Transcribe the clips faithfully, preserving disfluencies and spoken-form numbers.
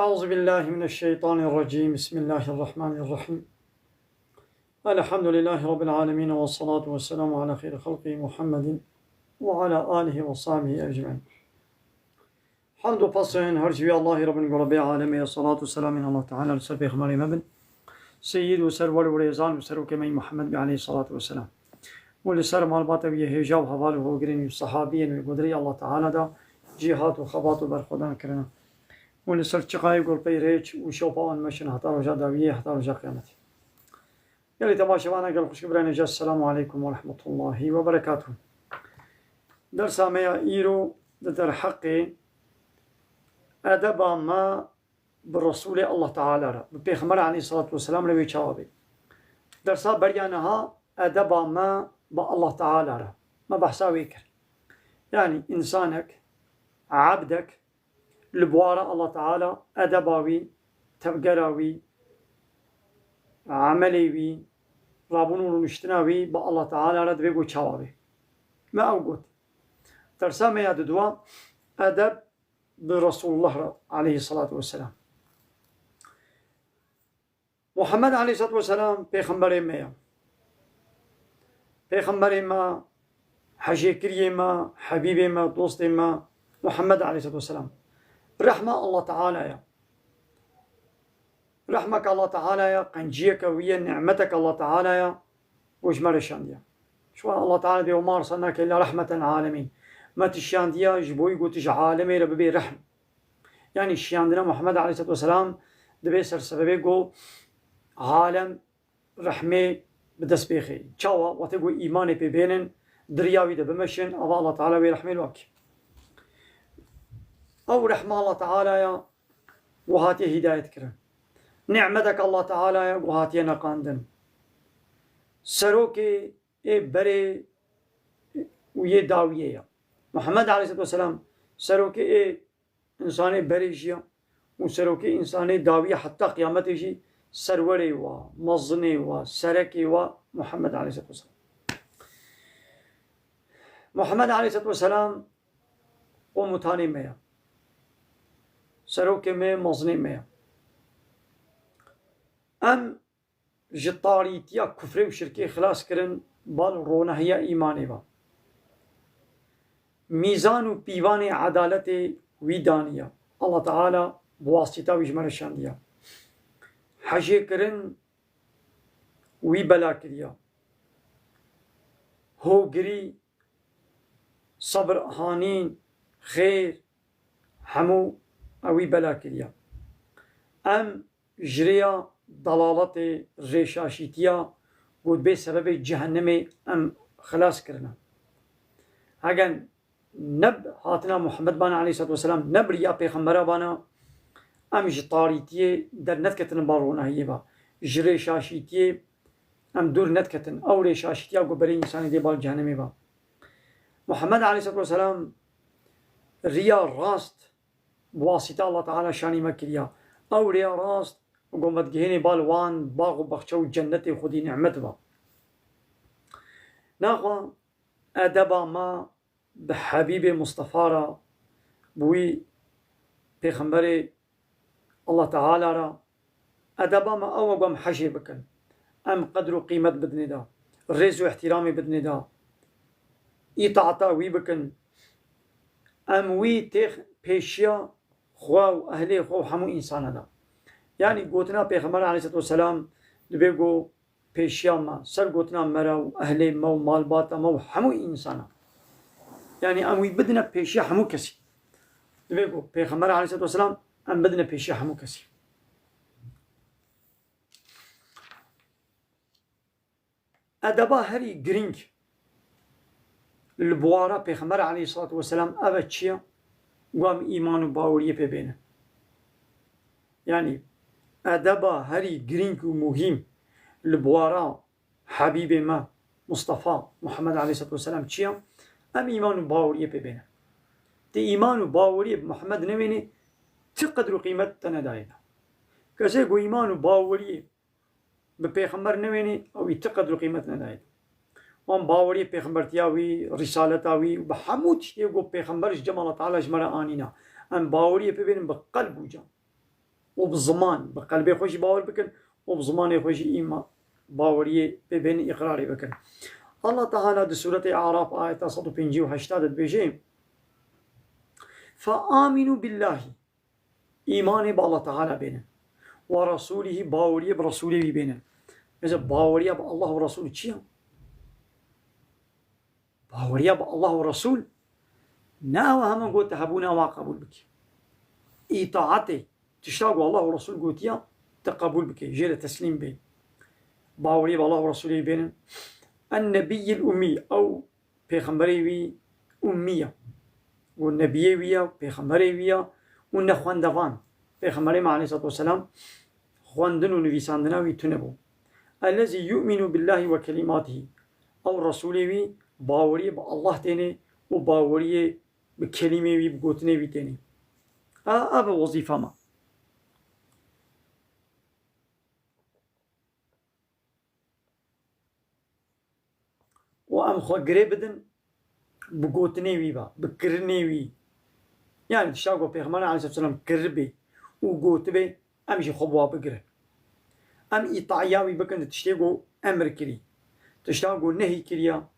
أعوذ بالله من الشيطان الرجيم. بسم الله الرحمن الرحيم. الحمد لله رب العالمين، والصلاة والسلام على خير خلقه محمد وعلى آله وصحبه أجمعين. Hamd û pasên her ji wî Allahî Rabbin ku Rabbê alemê ye, salat û selamên Allah Teala li ser pêxemberê me bin, seyyid û serwer û rêzan û serokê me yî Muhammed bî aleyhî salatu weselam. Û li ser malbata wî yê hêja û heval û hogirên wî û sehabiyên wê ku di rêya Allah Teala de cîhat û xebat û berxwedan kirine. Û li ser çiqayê ku li pey rêç û şewpa wan meşin heta roja dawiyê, heta roja qiyametê. Gelî temaşevana gel xwişk birayên hêja, Esselamu aleykum ve rahmetullahi ve berekatuhu. Dersa me ya îro di derheqê edeba me bi Resûlê Allah Teala re, bi Pêxember aleyhissalatu vesselam re wê çawa bê. Dersa beriya niha edeba me bi Allah Teala re. Me behsa wê kir. Yanî însanek, ebdek, li bûra Allah Teala, edeba wî, tevgera wî, emelê wî, rabûn û rûniştina wî bi Allah Teala re divê ku çawa bê. Me ew got. Dersa me ya didua, edeb bi Resulullah re aleyhissalatu vesselam. Muhammed aleyhissalatu vesselam pêxemberê me ye. Pêxemberê me, hejêkiriyê me, hebîbê me, dostê me, Muhammed aleyhissalatu vesselam. Rehma Allah Teala ye. Rehmeke Allah Teala ye, qenciyeke wî ye, nimeteke Allah Teala ye. Û ji me re şandiye. Ji wan Allah Teala dê, "Ve ma erselnake illa rahmeten lil alemîn." Me tu şandiye ji bo wî ku tu ji alemê re bibê rehm. Yanî şiyandina Muhammed aleyhissalatu vesselam dibe ser sebebê ku alem rehmê bi dest bêxê. Çawa? Wextê ku îmanê pê bênin, di riya wî de bimeşin, ava Allah Teala wê rehmê li wan kê. Ew rehma Allah Teala ya ku hatiye hîdayet kirin. Nimetek Allah Teala ya ku hatiye neqandin. Serokê ê berê û yê dawiyê ya. Muhammed aleyhissalatu vesselam serokê ê însanê berê jî ya û serokê însanê dawiyê heta qiyametê jî serwerê wa, mezinê wa, serekê wa Muhammed aleyhissalatu vesselam. Muhammed aleyhissalatu vesselam komutanê me ya. Serokê me, mezinê me ya. Em ji tarîtiya kufrê û şirkê xilas kirin, bal ronahiya îmanê ve. Mîzan û pîvanê edaletê wî daniye. Allah Teala bi wasîta wî ji me re şandiye. Hejêkirin wî bela kiriye. Hogirî, sebir, hanîn, xêr, hemû ewî bela kiriye. Em ji rêya dalaletê, rêşaşîtiya ku dibê sebebê cehennemê em xilas kirine. Hegen ne bi hatina Muhammed bana aleyhissalatu vesselam, ne bi riya pêxembera bana, em ji tarîtiyê dernediketine bal ronahiyê ve. Ji rêşaşîtiyê em dûr nediketin. Ew rêşaşîtiya ku berê însanê dê bal cehennemê ve. Muhammed aleyhissalatu vesselam riya rast bi wasîta Allah Teala şanî me kiriya. Ew rêya rast ku me digihênê bal wan bax û baxçe û cennetê xwedî nimet ve. Naxwe edeba me bi Hebîbê Mustafa re, bi wî pêxemberê Allah Teala re, edeba me ew e ku em hejê bikin. Em qedr û qîmet bidinê de, rêz û îhtîramê bidinê de, îtaeta wî bikin. Em wî têx pêşiya xwe û ehlê xwe û hemû însana de. Yanî gotina Pêxember aleyhissalatu vesselam dibe ku pêşiya me, ser gotina me re û ehlê me û malbata me û hemû însana. Yanî em wî bidine pêşiya hemû kesî. Dibe ku Pêxember aleyhissalatu vesselam em bidine pêşiya hemû kesî. Edeba herî girîng li buwara Pêxember aleyhissalatu vesselam ev e çi ye? Ku em îman û baweriyê pê bêne. Yanî edeba herî girîng û muhîm li buwara Habîbê me Mustafa Muhammed aleyhissalatu vesselam çi ye? Em îman û baweriyê pê bêne. Ti îman û baweriyê bi Muhammed newênê, ti qedr û qîmet te nedayê de. Kesê ku îman û baweriyê bi pêxember newênê, ew ê ti qedr û qîmet nedayê. Wan baweriyê pêxembertiya wî, rîsaleta wî, bi hemû tiştê ku pêxember ji cem Allah Teala ji me re anîna. Em baweriyê pê bênin bi qelb û can. û bi ziman, bi qelbê xwe jî bawer bikin û bi zimanê xwe jî îma-, baweriyê pê bênin, îqrarê bikin. Allah Teala di Sûretê Araf ayeta sed û pêncî û heşt de dibêje, "Fe amînû billahî." Îmanê bi Allah Teala bênin. "Ve rasûlihî", baweriyê bi Resûlê wî bênin. Mesela baweriya bi Allah û Resûl çi ye? Baweriya bi Allah û Resûl ne ew hema got hebûna wan qebûl bike. Îtaetê, tişta ku Allah û Resûl gotiya, te qebûl bike, jê re teslîm bê. Baweriya bi Allah û Resûlê bênin. En-Nebiyyil Ummî, ew Pêxemberê wî ummî ye. Û nebiyê wî ye, pêxemberê wî ye û nexwendevan. Pêxemberê me aleyhissalatu vesselam xwendin û nivîsandina wî tune bû. Ellezî yu'minu billahi ve kelimatihi. Ew Resûlê wî baweriyê bi Allah tênê û baweriyê bi kelîmê wî, bi gotinê wî tênê. A, ev e wezîfa me. Û em xwe girê bidin bi gotinê wî ve, bi kirinê wî. Yani tişta ku Pêxember aleyhisselam kiribê û gotibê, em jî xwe bi wa bigirin. Em îtaiya wî bikin di tiştê ku emir kirî. Tişta ku nehî kiriya,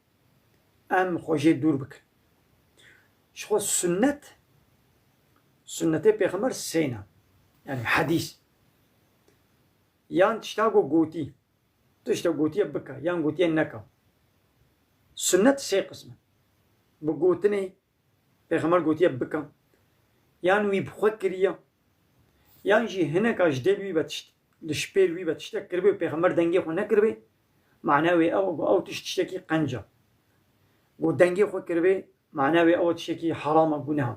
em xwe jê dûr bikin. Ji xwe sunnet, sunnetê Pêxember sê ne. Yani hedîs. Yan tişta ku gotî. Tişta gotiye bike, yan gotiye neke. Sunnet sê qism e. Bi gotinê Pêxember gotiye bike. Yan wî bi xwe kiriye. Yan jî hineka ji dêl wî ve tişt, li şpêl wî ve tiştek kiribê û Pêxember dengê xwe nekiribê. Mana wê ew e ku ew tişt tiştekî qenc e. Ku dengê xwe kiribê, mana wê ew e tiştekî heram e, guneh e.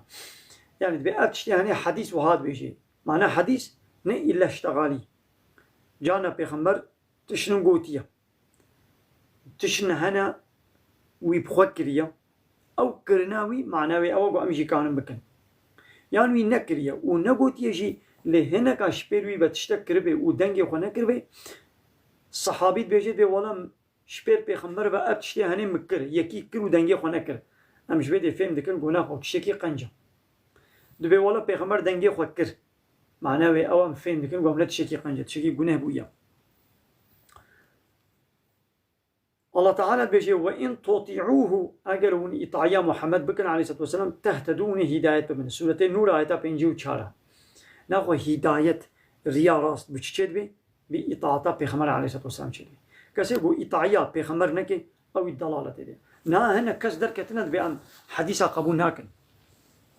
Yani dibê ev tiştê henê hedîs wiha dibêjê. Mana hedîs ne îlle ştegalî. Carna Pêxember tiştin gotiye. Tiştin hene wî bi xwe kiriye. Ew kirina wî mana wê ew e ku em jî kanin bikin. Yan wî nekiriye û negotiye jî, lê hineka ji pêr wî ve tiştek kiribê û dengê xwe nekiribê, sehabî dibêje dibê wela ji pêr Pêxember ve ev tiştê henê min kir, yekî kir û dengê xwe nekir. Em ji vê dê fêm dikin ku naxwe tiştekî qenc e. Dibê wela Pêxember dengê xwe kir. Mana wê ew em fêm dikin ku ew ne tiştekî qenc e, tiştekî guneh bûye. Allah Teala dibêje, "Ve in tuti'uhu", eger hûn îtaiya Muhammed bikin aleyhissalatu vesselam, "tehtedû", hûn ê hîdayet bibin. Sûretê Nûr ayeta pêncî û çar e. Naxwe hîdayet, riya rast bi çi çêdibê? Bi îtaata Pêxember aleyhissalatu vesselam çêdibê. Kesê ku îtaiya Pêxember neke, ew î delaletê de. Niha hinek kes derketine dibê em hedîsa qebûl nakin.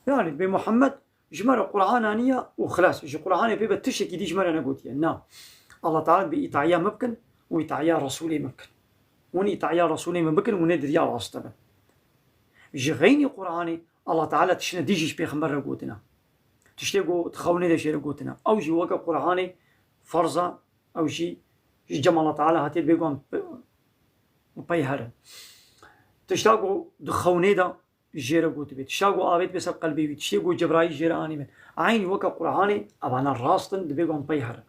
Yani dibê Muhammed ji me re Qur'an aniye û xilas. Ji Qur'anê pê ve tiştekî dî ji me re negotiye. Na. Allah Teala dibê îtaiya min bikin û îtaiya Resûlê min bikin. Hûn îtaiya Resûlê min bikin, hûn ê di riya rast de bin. Ji xeynî Qur'anê Allah Teala tiştine dî jî ji Pêxember re gotina. Tiştê ku di xewnê de jê re gotina. Ew jî weke Qur'anê ferz e, ew jî ji cem Allah Teala hatiye dibê ku em pe-, pey herin. Tişta ku di xewnê de jê re gotibê. Tişta ku avêt bê ser qelbê wî, tiştê ku Cebraîl jê re anî min. Eynî weke Qur'anê, evana rast in, dibê ku em pey herin.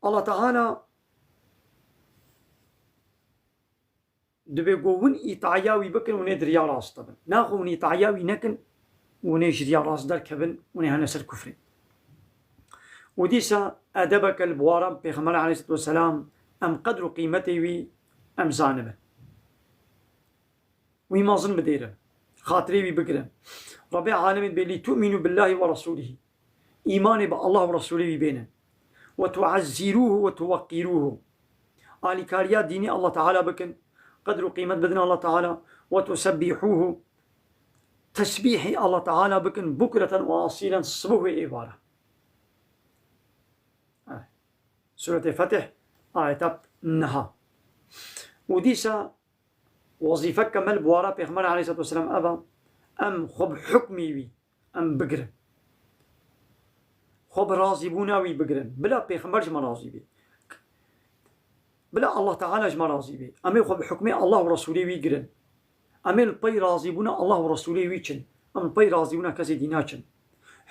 Allah Teala dibê ku hûn îtaiya wî bikin, hûn ê di riya rast de bin. Naxwe hûn îtaiya wî nekin, hûn ê ji riya rast derkevin, hûn ê hene ser kufrê. Û dîsa edebeke li biwaran Pêxember aleyhissalatu vesselam em qedr û qîmetê wî em zanibin. Wî mezin bidêrin. Xatirê wî bigirin. Rebê alemê dibê, "Lî tu'mînû billahî ve resûlihî." Îmanê bi Allah û Resûlê wî bênin. "Ve tu'ezzîrûhu ve tuweqqîrûhu." Alîkariya dînî Allah Teala bikin. Qedr û qîmet bidin Allah Teala. "Ve tusebbîhûhu." Tesbîhî Allah Teala bikin. "Bukreten ve asîlen", sibûh û êvara. Evet. Sûretê Fetih, ayeta niha. Û dîsa wezîfeke me li biwara Pêxember aleyhissalatu vesselam ev e, em xwe bi hukmî wî em bigirin. Xwe bi razîbûna wî bigirin. Bila Pêxember ji me razî bê. Bila Allah Teala ji me razî bê. Em ê xwe bi hukmê Allah û Resûlê wî girin. Em ê li pey razîbûna Allah û Resûlê wî çin. Em li pey razîbûna kesê dî naçin.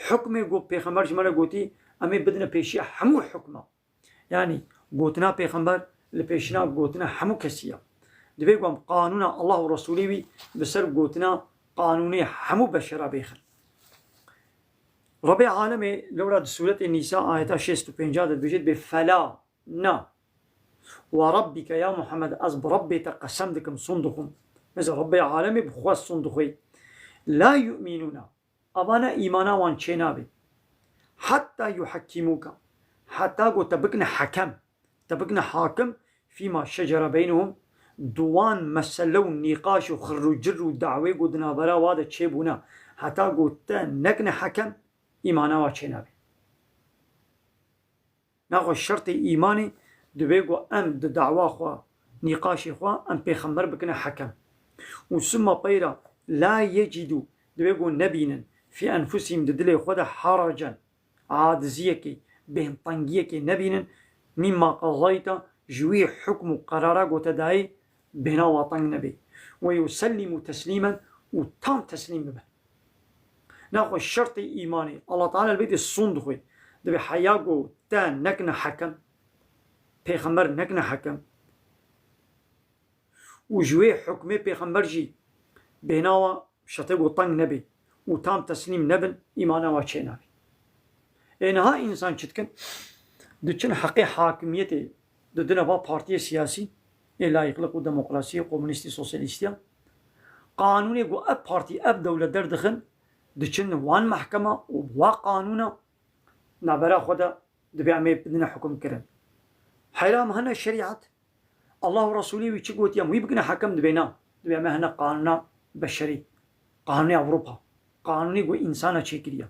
Hukmê ku Pêxember ji me re gotî, em ê bidine pêşiya hemû hukma. Yani gotina Pêxember li pêşina gotina hemû kesî ye. Divê ku em qanûna Allah û Resûlê wî bi ser gotina qanûnê hemû beşera bêxin. Rebê Alemê lewra di Sûretê Nîsa ayeta şêst û pênc de dibêje, dibê fela, na. Wa rabbike ya Muhammed, ez bi Rebbê te qesem dikim, son dixwim. Mesela Rebê Alemê bi xwe son dixwê. La yu'minûne. Avana îmana wan çênabe. Hetta yuhakkimûke. Heta ku te bikine hekem. Te bikine hakim fîma şecere beynehum. Di wan mesele û nîqaş û xirr û cir û dawê ku di navbera wa de çêbûne. Heta ku te nekine hekem, îmana wa çênabe. Naxwe şertê îmanê divê ku em di dawa xwe, nîqaşê xwe, em pêxember bikine hekem. Û summa peyra la yecidû, divê ku nebînin, fî enfusihim, di dilê xwe de, haracen, aciziyekê, bêhntengiyekê nebînin, mîmma qezayte, ji wî hukm û qerara ku te dayê, bêhna wa teng nebê. Ve yusellimû teslîmen, û tam teslîm bibin. Naxwe şertê îmanê, Allah Teala li vê de son dixwê. Divê heya ku te nekine hekem, pêxember nekine hekem. Û ji wê hukmê pêxember jî bêhna wa şertê ku teng nebê û tam teslîm nebin, îmana wa çênabê. Ê niha însan çi dikin? Diçin heqê hakimiyetê, didine va partiyê siyasî, ê layîqlik û demokrasiyê, komunîstî, sosyalîstiya. Qanûnê ku ev partî, ev dewlet derdixin, diçin wan mehkema û wa qanûna navbera xwe de dibê em ê bidine hukmkirin. Heyra em hene şerîet, Allah û Resûlê wî çi gotiye, em wî bikine hekem, dibê na. Dibê em ê hene qanûna beşerî, qanûnê Ewropa, qanûnê ku însana çêkiriye.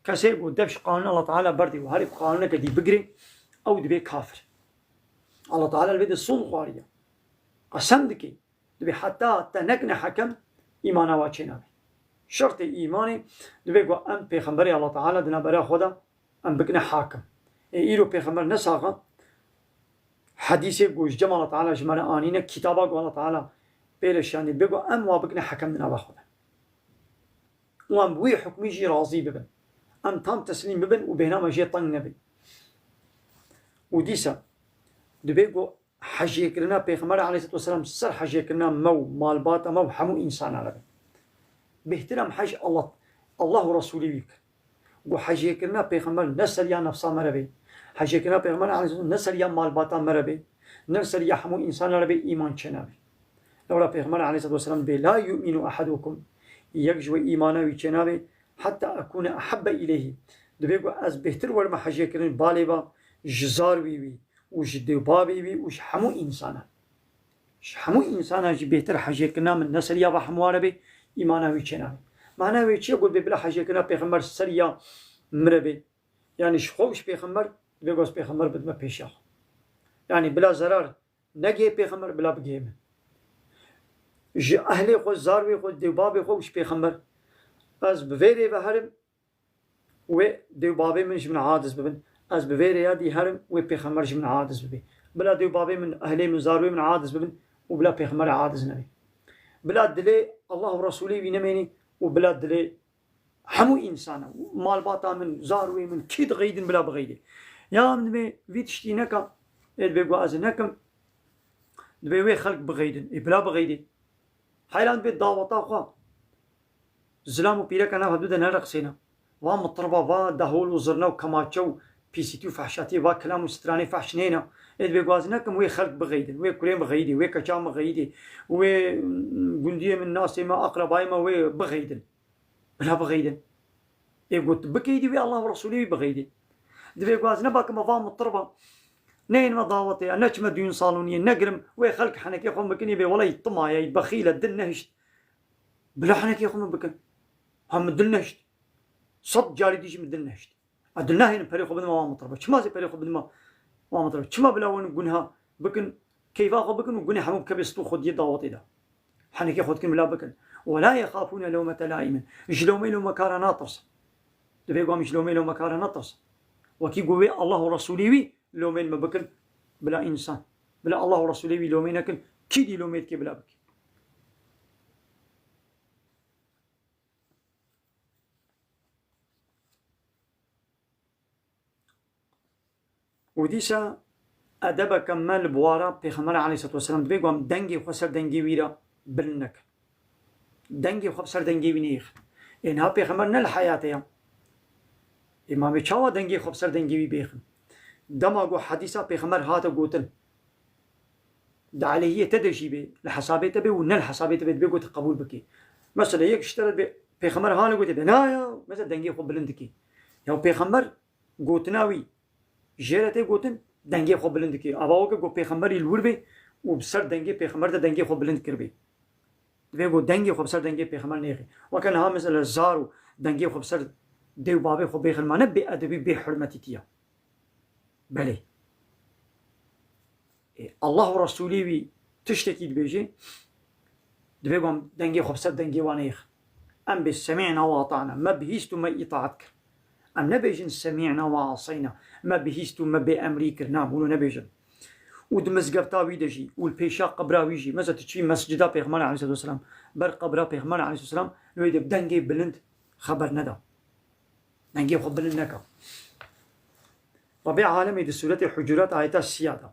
Kesê ku dev ji qanûna Allah Teala berdê û herê ku qanûneke dî bigirê, ew dibê kafir. Allah Teala li vê de son xwariye. Qesem dike. Dibê heta te nekine hekem, îmana wa çênabe. Şertê îmanê dibê ku em pêxemberê Allah Teala di navbera xwe de em bikine hakim. Ê îro pêxember nesaxa, hedîsê ku ji cem Allah Teala ji me re anîne, kitaba ku Allah Teala pê re şandî, dibê ku em wa bikine hekem di nava xwe de. Û em bi wî hukmî jî razî bibin. Em tam teslîm bibin û bêhna me jê teng nebe. Û dîsa dibê ku hejêkirina Pêxember aleyhisselatu vesselam ser hejêkirina me û malbata me û hemû însana re be. Bêhtir em hej Allah, Allah û Resûlê wî kir. Ku hejêkirina Pêxember ne ser ya nefsa me re be. Hejêkirina Pêxember aleyhisselam ne ser ya malbata me re be. Ne ser ya hemû însana re be, îman çênabe. Lewra Pêxember aleyhisselatu vesselam dibê, "La yu'minu ahadukum." Yek ji we îmana wî çênabe, "Hetta ekune ahabbe ileyhi." Dibê ku ez bêhtir werime hejêkirin balê ba ji zar wî wî û ji dêwbabê wî û ji hemû însanan. Ji hemû însanan jî bêhtir hejêkirina min ne ser ya va hemû re be, îmana wî çênabe. Mana wê çi ye? Got bê bila hejêkirina Pêxember ser ya min re be. Yani ji xwe û ji Pêxember, dibê ku ez Pêxember bidime pêşiya xwe. Yani bila zerar negihê Pêxember, bila bigihê min. Ji ehlê xwe, zarwê xwe, dêwbabê xwe û ji Pêxember, ez bi vê rê ve herim, wê dêwbabê min ji min aciz bibin. Ez bi vê rêya dî herim, wê Pêxember ji min aciz bibe. Bila dêwbabê min, ehlê min, zarwê min aciz bibin û bila Pêxember aciz nebe. Bila dilê Allah û Resûlê wî nemênî û bila dilê hemû însana, malbata min, zarwê min, kî dixeydin bila bixeydê. Ya em dibê vî tiştî neka, ê dibê ku ez ê nekim, dibê wê xelk bixeydin, ê bila bixeydê. Heyran dibê daweta xwe, zilam û pîreka nav hevdu de nereqsêne. Va mitriba, va dehol û zirne û kemaçe û pîsîtî û fehşatiyê, va kilam û stranê fehş nêne. Ê dibê ku ez nekim, wê xelk bixeydin, wê kurê min xeydê, wê keça min xeydê, wê, mm, gundiyê min, nasê me, aqrebayê me, wê bixeydin. Bila bixeydin. Ê got bikeydî wê Allah û Resûlê wî bixeydî. Divê ku ez ne bakime va mitriba. Neyên me dawetê ya, neçime düğün saloniyê, negirim wê xelk henekê xwe bikin, ê bê welay timaye, bexîle, dil nehişt. Bila henekê xwe min bikin. Ha min dil nehişt. Sed carî dî jî min dil nehişt. Ez dil nahênim perê xwe bidime wan mitriba. Çima zê perê xwe bidime wan mitriba? Çima bila wan gunha bikin, keyfa xwe bikin û gunê hemû bikeve stû xwe diyê dawetê de? Henekê xwe dikin bila bikin. Ve la yexafûne lewmete laimin. Ji lewmeyê lewmekara natirsin. Divê ku em ji lewmeyê lewmekara natirsin. Wekî ku wê Allah û Resûlê wî lewmeyên me bikin bila însan. Bila Allah û Resûlê wî lewmeyê nekin. Kî dî lewmeyê dikê bila bikî? Û dîsa edebeke me li biwara Pêxember aleyhisselatu vesselam divê ku em dengê xwe ser dengê wî re bilind nekin. Dengê xwe ser dengê wî neyêxin. Ê niha Pêxember ne li heyatê ye. Ê, ma em ê çawa dengê xwe bi ser dengê wî bêxin? Dema ku hedîsa Pêxember hate gotin, di aleyhiyê te de jî bê, li hesabê te bê û ne li hesabê te bê, dibê ku tu qebûl bikî. Mesela yek ji te re bê, Pêxember hane gotiye, bê, na ya, mesela dengê xwe bilind dikî. Ya Pêxember gotina wî jê re tê gotin, dengê xwe bilind dikî. Ava weke ku Pêxemberî li wir bê û bi ser dengê Pêxember de dengê xwe bilind kiribê. Divê ku dengê xwe bi ser dengê Pêxember nêxî. Weke niha mesela zar û dengê xwe bi ser dê û babê xwe bêxin, ma ne bêedebî, bêhurmetîtî ye. Belê. Ê, Allah û Resûlê wî tiştekî dibêje, divê ku em dengê xwe bi ser dengê wan nêxin. Em bê semî'na we ata'na, me bihîst û me îtaat kir. Em nebêjin semî'na we aseyna, me bihîst û me bêemrî kir. Na, hûn nebêjin. Û di mizgefta wî de jî û li pêşa qebra wî jî, mesela tu çî mescida Pêxember aleyhisselatu vesselam, ber qebra Pêxember aleyhisselam, li wê de bi dengê bilind xeber neda. Dengê xwe bilind neka. Rebê Alemê di Sûretê Hucurat ayeta siya de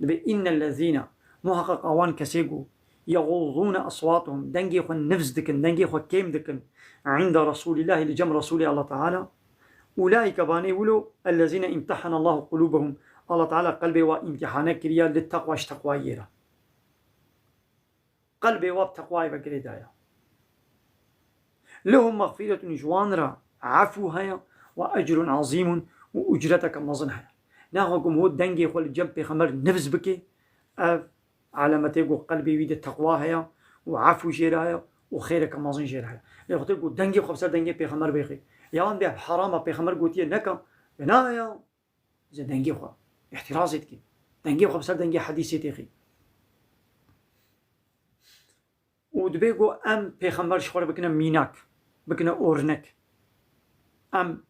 dibê, "Innellezîne", muheqeq awan kesê ku, "yeguzzûne eswatuhum", dengê xwe nifz dikin, dengê xwe kêm dikin, "inde Resûlîllahî", li cem Resûlê Allah Teala, "ulaîke", banê wilo, "ellezîne îmtehenallahu qulûbehum", Allah Teala qelbê wa îmtihane kiriye, "li teqwa", ji teqwayê re. Qelbê wa bi teqwayê ve girêdaye. "Lehum mexfîretun", ji wan re efû heye, "we ecrun ezîmun", û ucreteke mezin heye. Naxwe ku ho dengê xwe li cem Pêxember nifz bike, ev alametê ku qelbê wî de teqwa heye û efû jê re heye û xêreke mezin jê re heye. Lê wextê ku dengê xwe bi ser dengê Pêxember bêxê, ya wan bê herama Pêxember gotiye neke, bê na ya, Ji dengê xwe îhtirazê dike. Dengê xwe bi ser dengê hedîsê têxî. Û dibê ku em Pêxember ji xwe re bikine mînak, bikine ornek. Em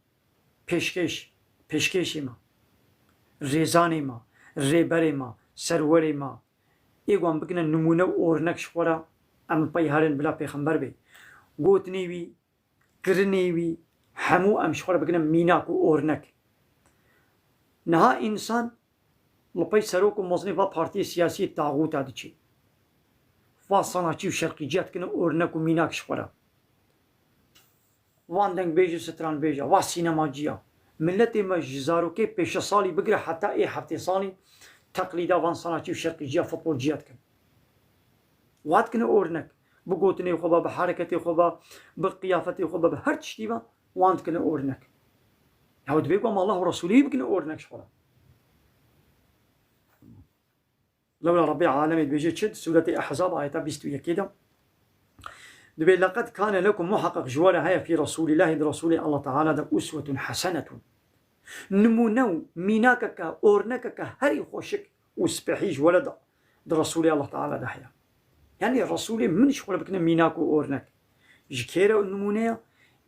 pêşkêş, pêşkêşê me, rêzanê me, rêberê me, serwerê me, ê ku em bikine nimûne û ornek ji xwe re, em pey herin bila Pêxember bê. Gotinê wî, kirinê wî, hemû em ji xwe re bikine mînak û ornek. Niha însan li pey serok û mezinê va partiyê siyasiyê taxûta diçê. Va sanaçî û şerqîciya dikine ornek û mînak ji xwe re. Van dengbêj û stranbêja, va sînemaciya. Miletê me ji zarokê pêşe salî bigire heta ê heftê salî teqlîda van sanaçî û şerqîciya, futbolciya dikin. Wa dikine ornek. Bi gotinê xwe be, bi hereketê xwe be, bi qiyafetê xwe be, bi her tiştî be, wan dikine ornek. Ya dibê ku em Allah û Resûlê wî bikine ornek ji xwe re. Lewla Rebbê Alemê dibêje çi? Di Sûretê Ehzab ayeta bîst û yekê de dibê, "Leqed kane lekum", muheqeq ji we re heye, "fî Resûlîllahî", di Resûlê Allah Teala de, "uswetun hesenetun", nimûne û mînakeke, ornekeke herî xweşik û spehî ji we re de di Resûlê Allah Teala de heye. Yanî Resûlê min ji xwe re bikine mînak û ornek. Ji kê re nimûne ye?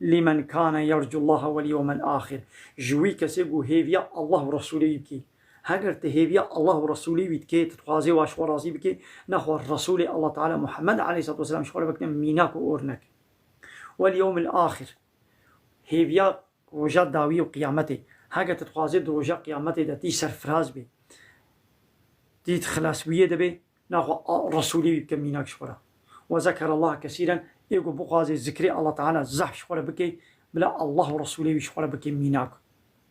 "Lîmen kane yercullaha wel yewmel axir." Ji wî kesê ku hêviya Allah û Resûlê wî dikê. Heger tu hêviya Allah û Resûlê wî dikê, tu dixwazê wa ji xwe razî bikê, nexwe Resûlê Allah Teala Muhammed aleyhisselatu vesselam ji xwe re bikine mînak û ornek. Wel yewmel axir. Hêviya roja dawî û qiyametê. Heke tu dixwazê di roja qiyametê de tî serfiraz bê, tî di xilasbûyê de bê, naxwe a-, Resûlê wî bike mînak ji xwe re. "Ve zekerallaha kesîren", ê ku bixwazê zikrê Allah Teala zehf ji xwe re bike, bila Allah û Resûlê wî ji xwe re bike mînak.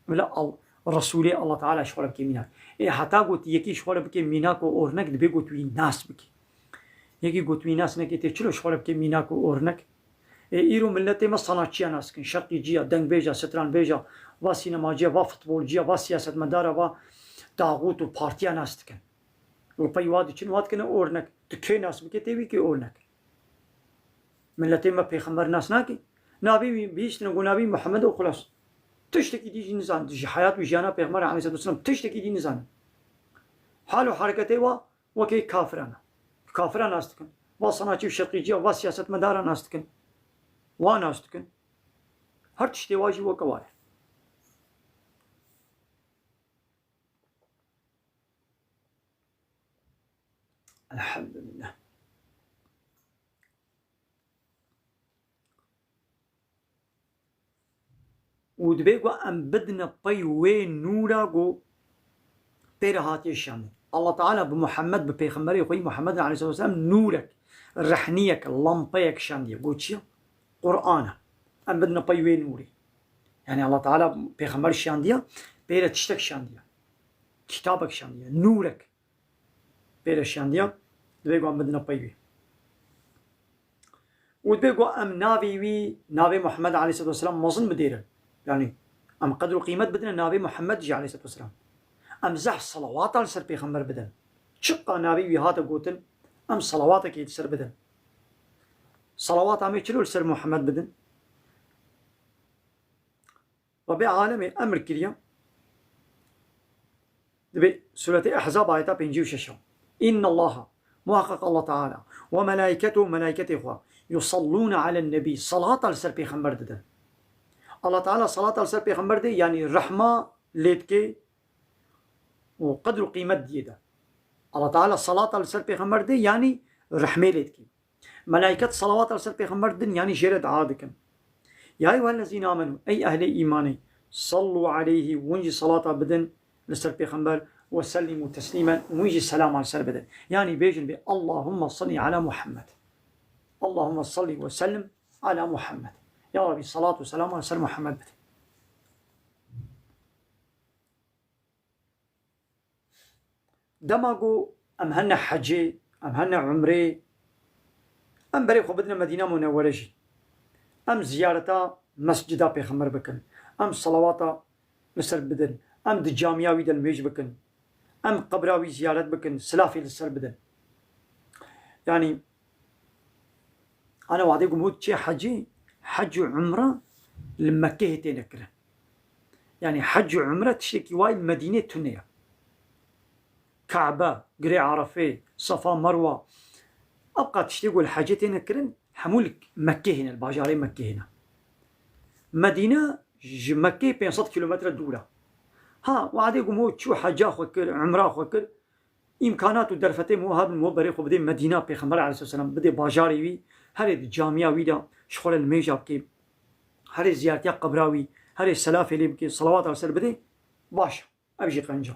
Bila Al-, Resûlê Allah Teala ji xwe re bike mînak. Ê heta ku tu yekî ji xwe re bike mînak û ornek, dibê ku tu wî nas bike. Yekî ku tu wî nas neke, tê çilo ji xwe re bike mînak û ornek? Ê, îro miletê me sanatçiya nas dikin, şerqîciya, dengbêja, stranbêja, va sînemaciya, va futbolciya, va siyasetmedara, va taxût û partiya nas dikin. Û pey wa diçin, wa dikine ornek. Tu kê nas bike, tê wî kê ornek. Miletê me pêxember nas nake. Navê wî bihiştine ku navê Muhammed û xulas. Tiştekî dî jî nizanin. Ji heyat û jiyana Pêxember aleyhisselatu vesselam tiştekî dî nizanin. Hal û hereketê wa wekî kafiran e. Kafiran nas dikin. Va sanatçî û şerqîciya, va siyasetmedara nas dikin. Wa nas dikin. Her tiştê wa jî weke wa ye. Elhamdülillah. Û dibê ku em bidine pey wê nûra ku pê re hatiye şandin. Allah Teala bi Muhammed, bi pêxemberê xwe yî Muhammed aleyhisselatu vesselam nûrek, rehniyek, lampeyek şandiye. Got çi ye? Qur'an e. Em bidine pey wê nûrê. Yani Allah Teala pêxember şiyandiya, pê re tiştek şiyandiya. Kitabek şiyandiya, nûrek pê re şiyandiya, divê ku em bidine pey wî. Û divê ku em navê wî, navê Muhammed aleyhissalatu vesselam mezin bidêrin. Yani em qedr û qîmet bidine navê Muhammed jî aleyhissalatu vesselam. Em zehf salawata li ser pêxember bidin. Çiqa navê wî hate gotin, em salawatekê li ser bidin. Salawata me çilo li ser Muhammed bidin? Rebê alemê emir kiriye. Dibê Sûretê Ehzab ayeta pêncî û şeş. İnnallaha, muhakkak Allah Teala, ve melaiketuhu, melaiketê xwe, yusallûne alen nebî, salata li ser pêxember didin. Allah Teala salata li ser pêxember dê, yani rehma lê dikê û qedr û qîmet diyê de. Allah Teala salata li ser pêxember dê, yani rehmê lê dikê. Melaiket salawata li ser pêxember didin, yanî jê re dua dikin. Ya eyyuhellezîne amenu, ey ehlê îmanê, sallu aleyhi, hûn jî salata bidin li ser pêxember, ve sellimu teslîmen, hûn jî selama li ser bidin. Yanî bêjin bê, Allahumma salli ala Muhammed. Allahumma salli ve sellim ala Muhammed. Ya Rabbi, salat û selama li ser Muhammed bidin. Dema ku em hene hecê, em hene umrê, em berê xwe bidine Medîna Munewwere jî. Em ziyareta Mescida Pêxember bikin. Em salawata li ser bidin. Em di camiya wî de nimêj bikin. Em qebra wî ziyaret bikin, silafê li ser bidin. Yanî, ana wadê ku mot çê hecê, hec û umre li Mekkeyê têne kirin. Yani hec û umre tiştekî wa li Medînê tune ye. Kabe, Girê Arefê, Safa, Merwa, ev qat tiştê ku li hecê têne kirin, hemû li Mekkê hêne, li bajarê Mekkê hêne. Medîne ji Mekkê pênc sed kilometre dûr e. Ha, wadê ku mo çû heca xwe kir, umra xwe kir, îmkanat û derfetê mo hebin, mo berê xwe bidê Medîna, Pêxember aleyhisselam bidê bajarê wî, herê di camiya wî de ji xwe re nimêja bikê, herê ziyaretiya qebra wî, herê selafê lê bikê, salawat li ser bidê, baş e. Ev jî qenc e.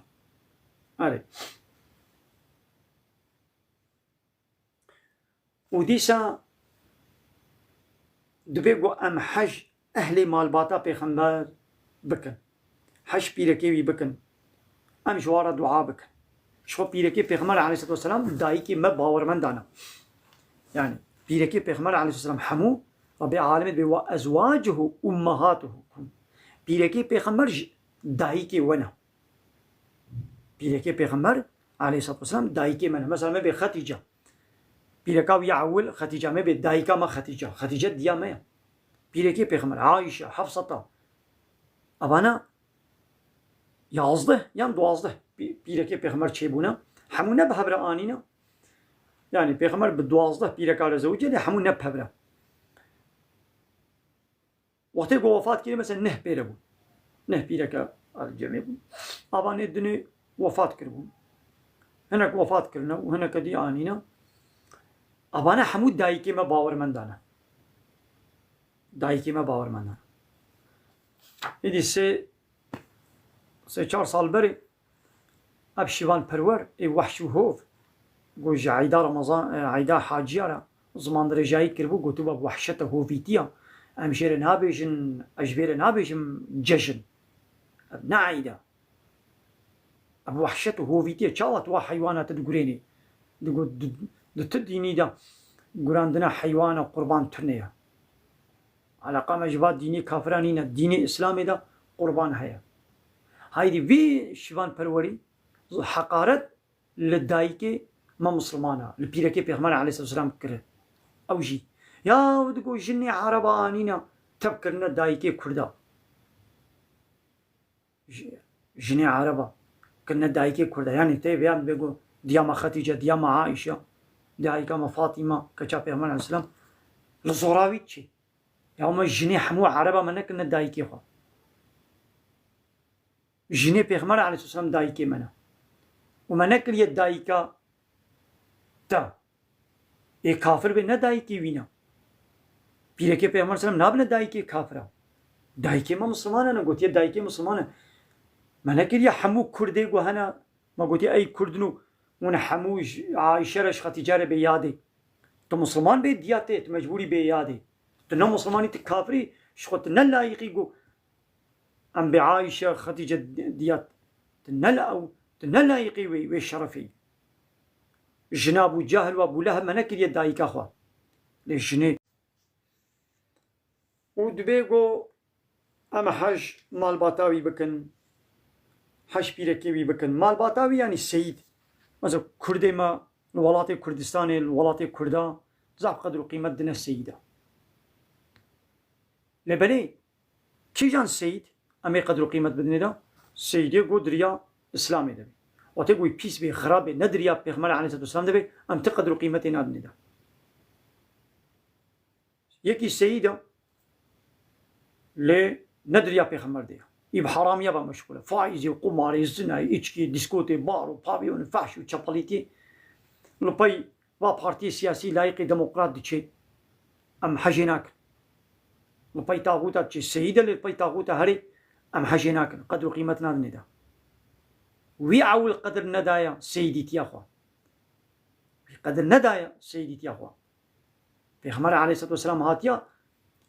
Erê. Û dîsa dibê ku em hej ehlê malbata pêxember bikin. Hej pîrekê wî bikin. Em ji wan re dua bikin. Ji xwe pîrekê pêxember aleyhisselatu vesselam dayikê me bawermendan e. Yani pîrekê pêxember aleyhisselam hemû Rabbê alemê dibê ve ezwacuhu ummahatuhum. Pîrekê pêxember ji dayikê we ne. Pîrekê Pêxember aleyhisselatu vesselam dayikê me ne. Mesela me bê Xetîce. Pîreka wî ya ewil Xetîce, me bê dayika me Xetîce. Xetîce diya me ye. Pîrekê Pêxember, Aîşe, Hefsata. Evana yazdeh yan duwazdeh pî-, pîrekê Pêxember çêbûne. Hemû ne bi hev re anîne. Yani Pêxember bi duwazdeh pîreka re zewicê, lê hemû ne bi hev re. Wextê ku wefat kirî, mesela neh pêre bûn. Neh pîreke cemê bûn. Avanê dinê wefat kiribûn. Hinek wefat kirine û hineke dî anîne. Avane hemû dayikê me bawermendan e. Dayikê me bawermendan e. Êdî sê, sê çar sal berê Ev Şivan Perwer ê wehş û hov, ku ji eyda Remezan, e, eyda Haciya re ziman dirêjayî kiribû, gotibû ev wehşet e, hovîtiya. Em jê re nabêjin, ez ji vê re nabêjim cejin. Ev ne eyd e. Ev wehşet û hovîtiye. Çawa tu wa heywana te digurênî? Digot, di, di tu dînî de gurandina heywana qurban tune ye. Eleqa me ji va dînê kafiran nîne. Dînê Îslamê de qurban heye. Haydî vî Şivan Perwerî heqaret li dayikê me Misliman e, li pîrekê Pêxember aleyhisselatu vesselam kire. Ew jî. Ya digo jinê Ereba anîne, tev kirine dayikê Kurda. Ji-, jinê Ereba kirine dayikê Kurda. Yanî tê vêyan bê ku diya me Xetîce, diya me Aîşe, dayika me Fatîma, keça Pêxember aleyhisselam, li zora wî çi? Ya me jinê hemû Ereba me nekirine dayikê xwe. Jinê Pêxember aleyhisselam dayikê me ne. Û me nekiriye dayika te. Ê kafir bê ne dayikê wî ne. Pîrekê Pêxember selam nabine dayikê kafira. Dayikê me Misliman e, gotiye dayikê Misliman e. Me nekiriye hemû Kurdê ku hene, me gotiye ey Kurdin û hûn hemû ji Aîşe re ji Xetîce re bê yadê. Tu Misliman bê diya tê, tu mecbûrî bê yadê. Tu ne Mislimanî, tu kafirî, ji xwe tu ne layiqî ku Em bê Ayşe, Xetîce diya, tu ne la-, tu ne layiqî wê, wê şerefê. Jina Ebû Cehil û Ebû Leheb me nekiriye dayika xwe. Lê jinê. Û dibê ku em hej malbata wî bikin, hej pîrekê wî bikin. Malbata wî, yanî seyîd. Mesela Kurdê me li welatê Kurdistanê, li welatê Kurda zaf qedr û qîmet dine seyîda. Lê belê, kîjan seyîd em ê qedr û qîmet bidinê de? Seyîdê ku di riya Îslamê de be. Wextê ku wî pîs bê, xirab bê, ne di riya Pêxember aleyhisselatu vesselam de be, em ti qedr û qîmetê nadinê de. Yekî seyîd e, lê ne di riya Pêxember de ye. Î bi haramiya ve meşxûl e. Faîzê, qumarê, zinayê, îçkiyê, dîskotê, bar û pavyonê, fehş û çepelîtiyê. Li pey va partiyê siyasî, layîqê demokrat diçê. Em hejê nakin. Li pey taxûta diçê. Seyîd e, lê li pey taxûta herê em hejê nakin. Qedr û qîmet nadinê de. Wî ewil qedr nedaye seyîdîtiya xwe. Wî qedr nedaye seyîdîtiya xwe. Pêxember aleyhisselatu vesselam hatiya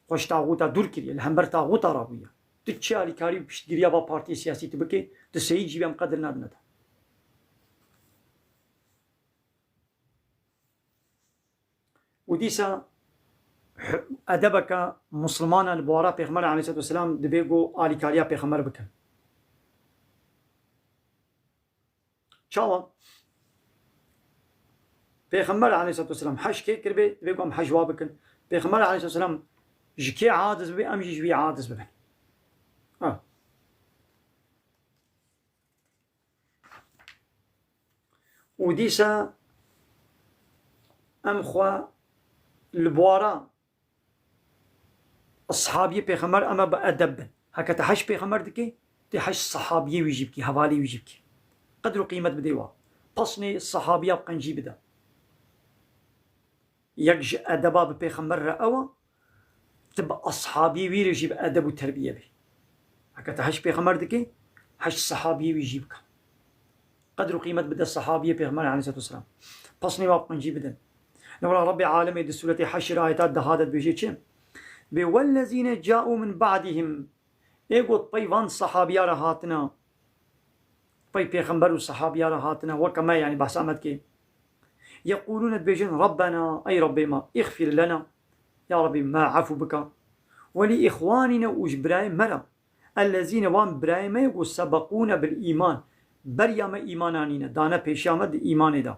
xwe ji taxûta dûr kiriye, li hember taxûta rabûye. Tu çi alîkarî û piştgiriya va partiyê siyasî tu bikê, tu seyîd jî bî, em qedir nadine te. Û dîsa edebeke Muslimana li bawara Pêxember aleyhisselatu vesselam dibê ku alîkariya Pêxember bikin. Çawa? Pêxember aleyhisselatu vesselam hej kê kiribê, divê ku em hej wa bikin. Pêxember aleyhisselatu vesselam ji kê aciz bibê, em jî ji wî aciz bibin. Ha. Û dîsa em xwe li bawara Eshabiyê Pêxember em ê bi edeb bin. Heke te hej Pêxember dikî, tê hej sehabiyê wî jî bikî, hevalê wî jî bikî. Qedr û qîmet bidê wa. Pesnê sehabiya bi qencî bide. Yek ji edeba bi Pêxember re ew e, tu bi eshabiyê wî re jî bi edeb û terbiye bî. Heke te hej Pêxember dikî, hej sehabiyê wî jî bike. Qedr û qîmet bide sehabiyê Pêxember aleyhisselatu vesselam. Pesnê wa bi qencî bidin. Li wira Rebbê alemê di sûretê Heşr ayeta deha de dibêje çi? Dibê, "Wellezîne câû min ba'dihim." Ê got pey van sehabiya re hatine, pey Pêxember û sehabiya re hatine, weke me, yanî behsa me dikê. Yeqûlûne, dibêjin, "Rabbena, ey Rebbê me, îxfir lena." Ya Rebbî, me efû bike. "Welî îxwanîne, û ji birayê me re." Ellezîne, wan birayê me ye ku sebeqûne bil îman, beriya me îman anîne, dane pêşiya me di îmanê de.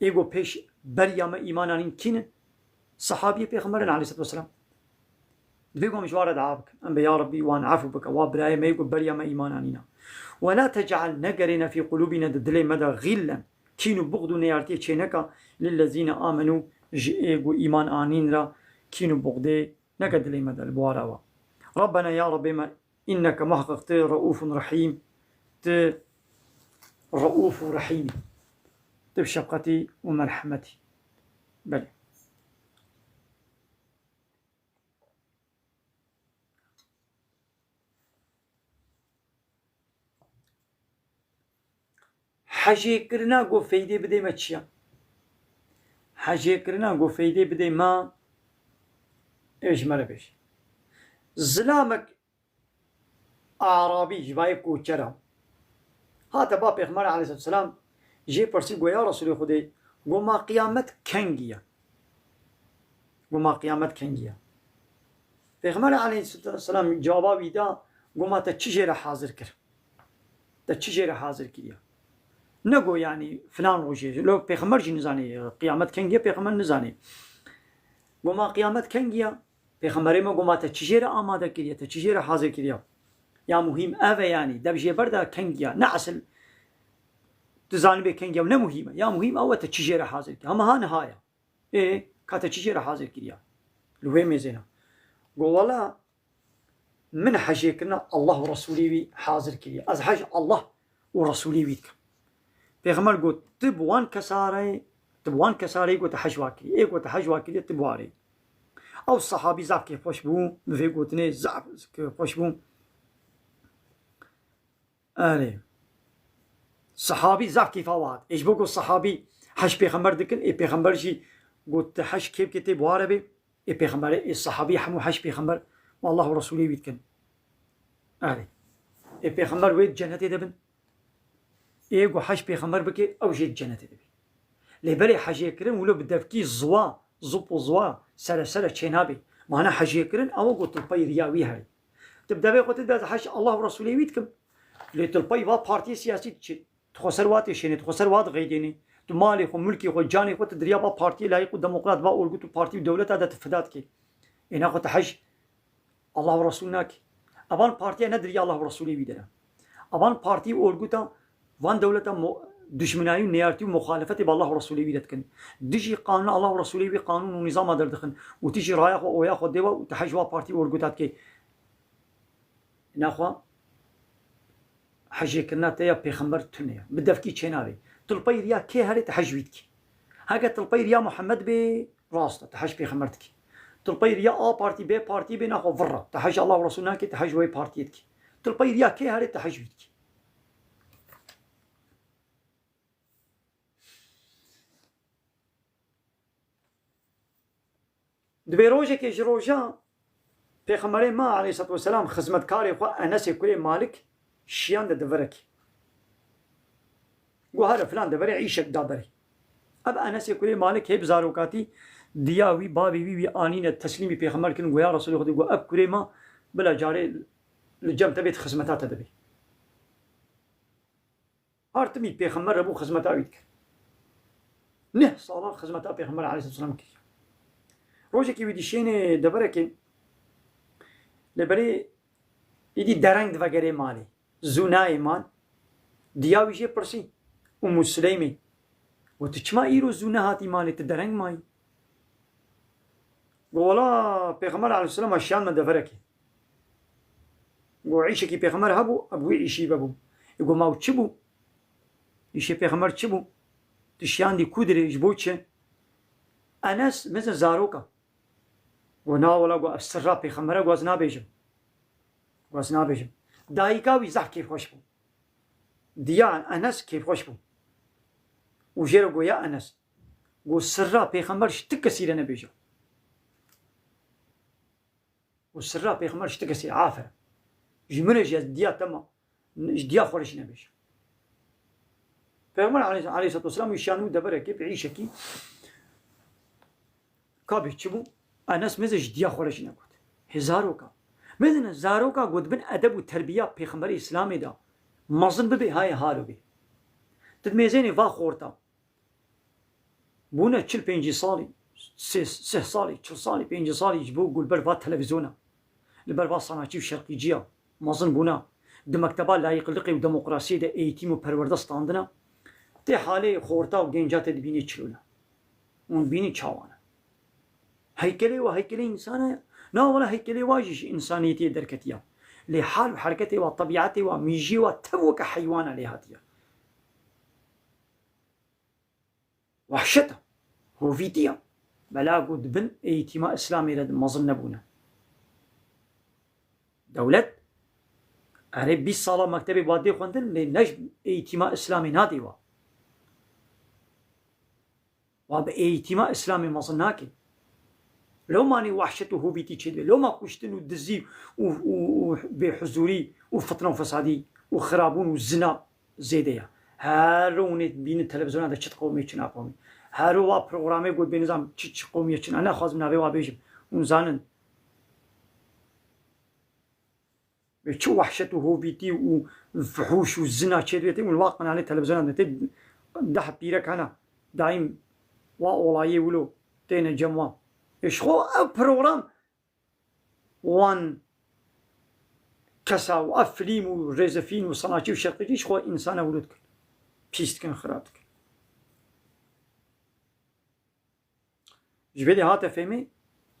Ê ku pêş beriya me îman anîn kî ne? Sehabiyê Pêxember in aleyhisselatu vesselam. Divê ku em ji wan re dua bikin. Em bê ya Rebbî wan efû bike. Wa birayê me ye ku beriya me îman anîne. Ve la tec'al, negerêne fî qulûbîne, di dilê me de, xîllen, kîn û buxd û neyartiyê çêneke, lillezîne amenû, ji ê ku îman anîn re kîn û buxdê neke dilê me de li bawara we. Rabbena, ya Rebbê me, înneke, muheqeq tu, reûfun rehîm, tu reûf û rehîm î. Tu bi şefqetî û merhemetî. Belê. Hejêkirina ku feydê bidê me çi ye? Hejêkirina ku feydê bidê me, ê ji me re bêje. Zilamek Arabî, ji vayê koçera, hate ba Pêxember aleyhisselatu vesselam, jê pirsî, got, "Ya Resulê Xwedê, got, ma qiyamet kengî ye?" Got, "Ma qiyamet kengî ye?" Pêxember aleyhisselatu vesselam cewaba wî da, got, "Ma te çi jê re hazir kir? Te çi jê re hazir kiriye?" Nego, yanî filan rojê. Lo Pêxember jî nizanê, qiyamet kengî ye, Pêxember nizanê. Got, "Ma qiyamet kengî ye?" Pêxemberê me got, "Ma te çi jê re amade kiriye, te çi jê re hazir kiriye?" Ya muhîm ev e, yanî dev jê berda kengî ye. Ne esil tu zanibê kengî ye, ne muhîm e. Ya muhîm ew e te çi jê re hazir kiriye. Hema ha niha ye. Ê, ka te çi jê re hazir kiriye? Li wê mêzê ne. Got, "Wela min hejêkirina Allah û Resûlê wî hazir kiriye. Ez hej Allah û Resûlê wî dikim." Pêxember got, "Tu bi wan kesarê, tu bi wan kesarê got te hej wa kiriye. Ê got te hej wa kiriye, tu bi warê." Ew sehabî zaf kêfxweş bû, bi vê gotinê zaf kêfxweş bû. Erê. Sehabî zaf kêfa wan hat. Ê ji bo ku sehabî hej Pêxember dikin, ê Pêxember jî got, "Tu hej kê bikê tê bi ware bê." Ê Pêxemberê, ê sehabî hemû hej Pêxember û Allah û Resûlê wî dikin. Erê. Ê pêxember wê di cenetê de bin. Ê ku hej pêxember bike, ew jê di cenetê de bî. Lê berê hejê kirin, wilo bi devkî ziwa, zop û ziwa, sere sere çênabê. Mana hejê kirin, ew ku tu li pey riya wî herî. Tu bi devê xwe tu dibê ez hej Allah û Resûlê wî dikim. Lê tu li pey va partiyê siyasî diçî. Tu xweser wa têşênî, tu xweser wa diqeydênî. Tu malê xwe, mulkê xwe, canê xwe tu di riya va partiyê layîq û demokrat, va orgut û partî û dewleta de tu fida dikî. Ê naxwe tu hej Allah û Resûl nakî. Evan partiya ne di riya Allah û Resûlê wî de ne. Evan partî û orguta van dewleta mo-, dijminayî û neyartî û muxalefetê bi Allah û Resûlê wî de dikin. Dijî qanûna Allah û Resûlê wî qanûn û nîzama derdixin. Û tu jî raya xwe, oya xwe dê we û tu hej wa partî û orguta dikê. Naxwe hejêkirina te ya pêxember tune ye. Bi devkî çênabê. Tu li pey riya kê herê tu hej wî dikî. Heke tu li pey riya Muhammed bê, rast e, tu hej pêxember dikî. Tu li pey riya A partî, B partî bê, naxwe vir e. Tu hej Allah û Resûl nakî, tu hej wê partiyê dikî. Tu li pey riya kê herê tu hej wî dikî. Di vê rojekê ji roja Pêxemberê me aleyhisselatu vesselam xizmetkarê xwe Enesê kurê Malik şiyan de di virekê. Got, "Here filan deverê îşek da berê." Ev Enesê kurê Malik hê bi zarokatî diya wî, bavê wî, wî anîne teslîmî Pêxember kirin, got, "Ya Resulê Xwedê," got, "ev kurê me bila carê li cem te bê, di xizmeta te de bê." Her timî pêxember hebû xizmeta wî dikir. Neh salan xizmeta pêxember aleyhisselam kiriye. Rojekî wî dişênê deverekê, lê berê îdî dereng divegerê malê. Zûnayê mal, diya wî jê pirsî. Ummu Sileymê, got, "Tu çima îro zû nehatî malê, tu dereng mayî?" Got, "Wela pêxember aleyhisselam şiyan me deverekê." Got, "Îşekî pêxember hebû, ev wî îşî vebû." Ê got, "Ma ew çi bû? Îşê pêxember çi bû? Tu şiyandî ku dirê, ji bo çi?" Enes, mezin zaroka. Got, "Na wela," got, "ev sirra pêxembere, got, ez nabêjim." Got, "Ez nabêjim." Dayika wî zehf kêfxweş bû. Diya Enes kêfxweş bû. Û jê re got, "Ya Enes," got, "sirra pêxember ji ti kesî re nebêje." Û sirra pêxember ji ti kesî, aferin. Ji min re jî ez diya te ma, ji diya xwe re jî nebêjim. Pêxember aleyh-, aleyhisselatu vesselam wî şiyan û deverekê bi îşekî, ka bê çi bû? Enes meze ji diya xwe re jî negot. Hê zaroka. Mezin zaroka got bin edeb û terbiya pêxemberê Îslamê de mezin bibe, hayê halo bê. Tu dimêzênê va xorta. Bûne çil pêncî salî, sê, sih salî, çil salî, pêncî salî ji bo ku li ber va televîzyona, li ber va sanaçî û şerqîciya mezin bûne, di mekteba layîqliqê û demokrasiyê de eğitim û perwerde standine, tê halê xorta û genca te dibînê çilo ne. Hûn dibînî çawa ne? Heykelê wa heykelê însana ye? Na wela heykelê wa jî ji însaniyetiyê derketiye. Lê hal û hereketê wa, tebîetê wa, mîjiyê wa tev weke heywana lê hatiye. Wehşet e. Hovîtî ye. Bela ku di bin eğitîma Îslamê re mezin nebûne. Dewlet, erê bîst sala mektebê wa dê xwendin, lê ne ji eğitîma Îslamê nadê wa. Wa bi eğitîma Îslamê mezin nake. Lewma nê wehşet û hovîtî çêdibe. Lewma kuştin û dizî û, û, û bêhuzûrî û fitne û fesadî û xirabûn û zina zêde ye. Her ro hûn ê bînin televîzyona de çi qewmê çi naqewmê. Her ro wa programê got bê nizam çi, çi qewmê çi ne. Naxwazim navê wa bêjim. Hûn zanin. Wê çi wehşet û hovîtî û fuhûş û zina çêdibê tê û li wa qenalê televîzyona de tê deh pîrek hene. Daîm wa olayê wilo têne cem wan. Ê ji xwe ev program wan kesa û ev filîm û rêzefîn û sanatçî û şerqîcî ji xwe însana wilo dikin. Pîs dikin, xirab dikin. Ji vê de hate fêmê,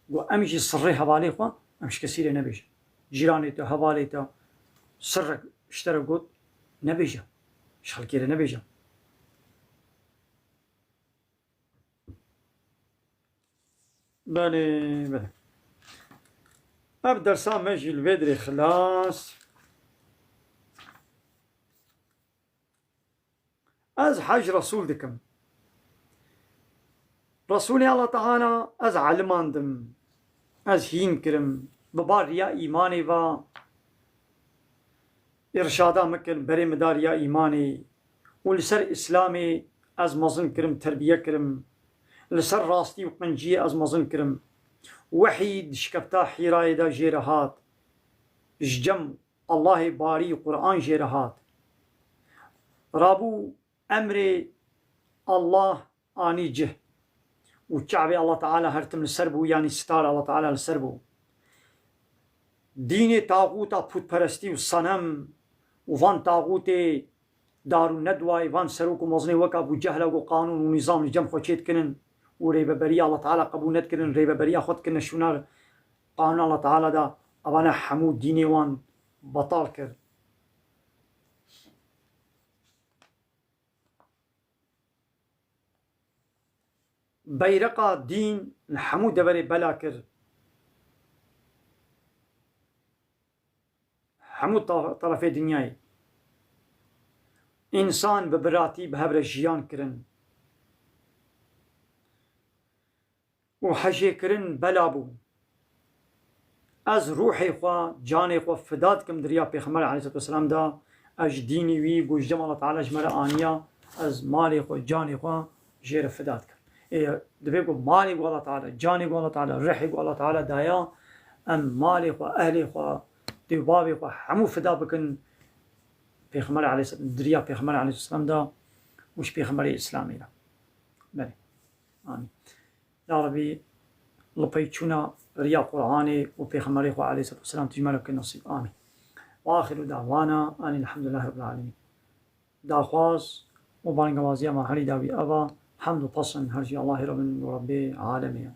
got, em jî sirrê hevalê xwe, em ji kesî re nebêjin. Cîranê te, hevalê te, sirrek ji te re got, nebêje. Ji xelkê re nebêje. Belê, belê. Ev dersa me jî li vê dirê xilas. Ez hej Resûl dikim. Resûlê Allah Teala, ez elimandim. Ez hîn kirim. Bi bar riya îmanê va Îrşada min kir, berê min da riya îmanê û li ser Îslamê ez mezin kirim, terbiye kirim. Li ser rastî û qenciyê ez mezin kirim. Wehî di şikefta Hîrayê de jê re hat. Ji cem Allahê barî Quran jê re hat. Rabû emrê Allah anî cih û çavê Allah Teala her tim li ser bû, yanî star Allah Teala li ser bû. Dînê taxûta pûtperestî û senem û van taxûtê dar û nedwayê, van serok û mezinê wek Ebû Cehla ku qanûn û nîzam li cem xwe çêdikinin û rêveberiya Allah Teala qebûl nedikirin, rêveberiya xwe dikirine şûna qanûn Allah Teala de, evane hemû dînê wan betal kir. Beyreqa dîn li hemû deverê bela kir. Hemû ta-, terefê dinyayê. Însan bi biratî bi hev re jiyan kirin. Û hejêkirin bela bû. Ez ruhê xwe, canê xwe fida dikim di riya Pêxember aleyhisselatu vesselam de, ez ji dînî wî ku ji cem Allah Teala ji me re aniya, ez malê xwe, canê xwe jê re fida dikim. Ê, divê ku malê ku Allah Teala, canê ku Allah Teala, ruhê ku Allah Teala daya, em malê xwe, ehlê xwe, dê û bavê xwe hemû fida bikin Pêxember aleyhisselam, di riya Pêxember aleyhisselam de û ji Pêxemberê Îslamê re. Belê. Amîn. Ya Rebî, li pey çûna riya Qur'anê û Pêxemberê xwe aleyhisselatu vesselam tu ji me re bike nesîb. Amîn. Ve axiru davana anî elhamdulillah rabbil alemin. Daxwaz û bangewaziya me herî dawî eva, hemd û pesn her jî Allahê re bin û Rebbê alemê ye.